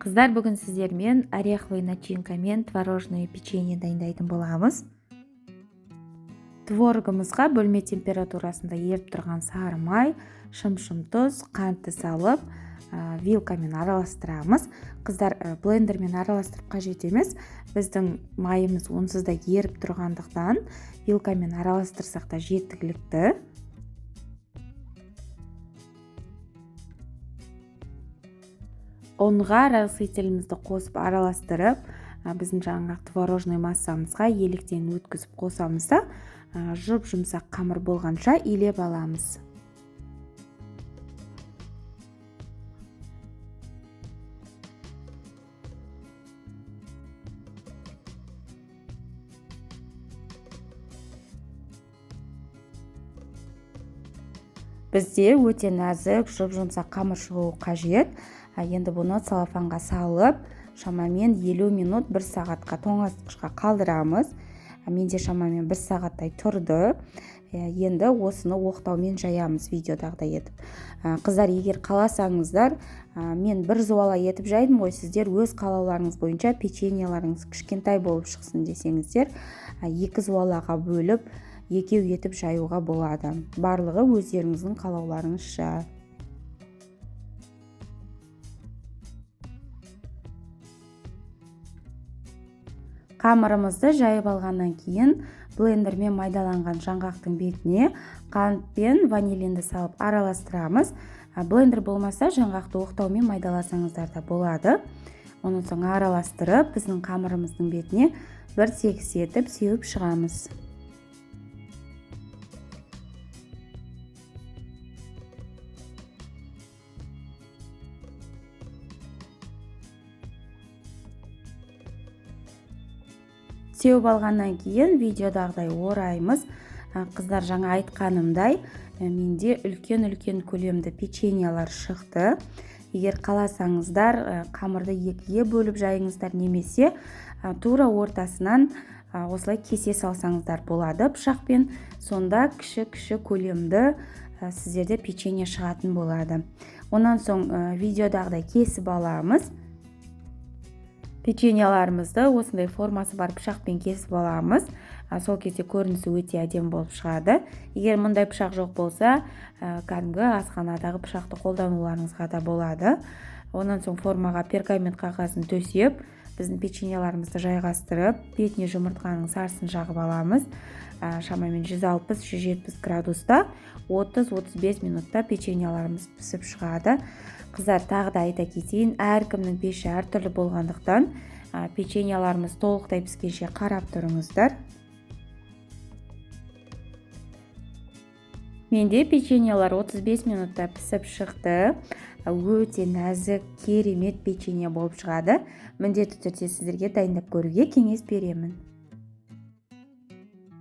Қыздар, бүгін сіздермен ореховый начинкамен творожный печенье дайындайтын боламыз. Творогымызға бөлме температурасында еріп тұрған сары май, шым-шым тұз, қантты салып, вилкамен араластырамыз. Қыздар, блендермен араластырып қажет емес. Біздің майымыз онсыз да еріп тұрғандықтан вилкамен араластырсақ та жеткілікті. Ұнға растительімізді қосып араластырып, біздің жаңағы творожный массамызға електен өткізіп қосамыз да, жұп-жұмсақ қамыр болғанша илеп аламыз. Бізде өте нәзік, жұп-жұмсақ қамыр шығуы қажет. Енді бұны целлофанға салып, шамамен 50 минут, бір сағатқа тоңазытқышқа қалдырамыз. Менде шамамен бір сағаттай тұрды. Енді осыны оқтаумен жаямыз, видеодағыдай етіп. Қыздар, егер қаласаңыздар, мен бір зуала етіп жайдым ғой, сіздер өз қалауларыңыз бойынша печеньеларыңыз кішкентай болып шықсын десеңіздер, екі зуалаға бөліп, екеу етіп жаюға болады. Барлығы өздеріңіздің қалауларыңызша. Қамырымызды жайып алғаннан кейін блендермен майдаланған жаңғақтың бетіне қант пен ванилинді салып араластырамыз. Блендер болмаса, жаңғақты оқтаумен майдаласаңыздар да болады. Онан соң араластырып, біздің қамырымыздың бетіне бір тегіс етіп сеуіп шығамыз. Сеуіп алғаннан кейін видеодағыдай ораймыз. Қыздар, жаңа айтқанымдай, менде үлкен-үлкен көлемді печеньелар шықты. Егер қаласаңыздар, қамырды екіге бөліп жайыңыздар, немесе тура ортасынан осылай кесе салсаңыздар болады пышақпен. Сонда кіші-кіші көлемді сіздерде печенье шығатын болады. Онан соң видеодағыдай кесіп аламыз. Печеньеларымызды осындай формасы бар пышақпен кесіп аламыз. Сол кезде көрінісі өте әдемі болып шығады. Егер мұндай пышақ жоқ болса, кәдімгі асханадағы пышақты қолдануларыңызға да болады. Онан соң формаға пергамент қағазын төсеп, біздің печеньеларымызды жайғастырып, бетіне жұмыртқаның сарысын жағып аламыз. Шамамен 160-170 градуста 30-35 минутта печеньеларымыз пісіп шығады. Қыздар, тағы да айта кетейін, әркімнің пеші әртүрлі болғандықтан, печеньеларымыз толықтай піскенше қарап тұрыңыздар. Менде печеньелар 35 минутта пісіп шықты. Өте нәзік, керемет печенье болып шығады. Міндетті түрде сіздерге дайындап көруге кеңес беремін.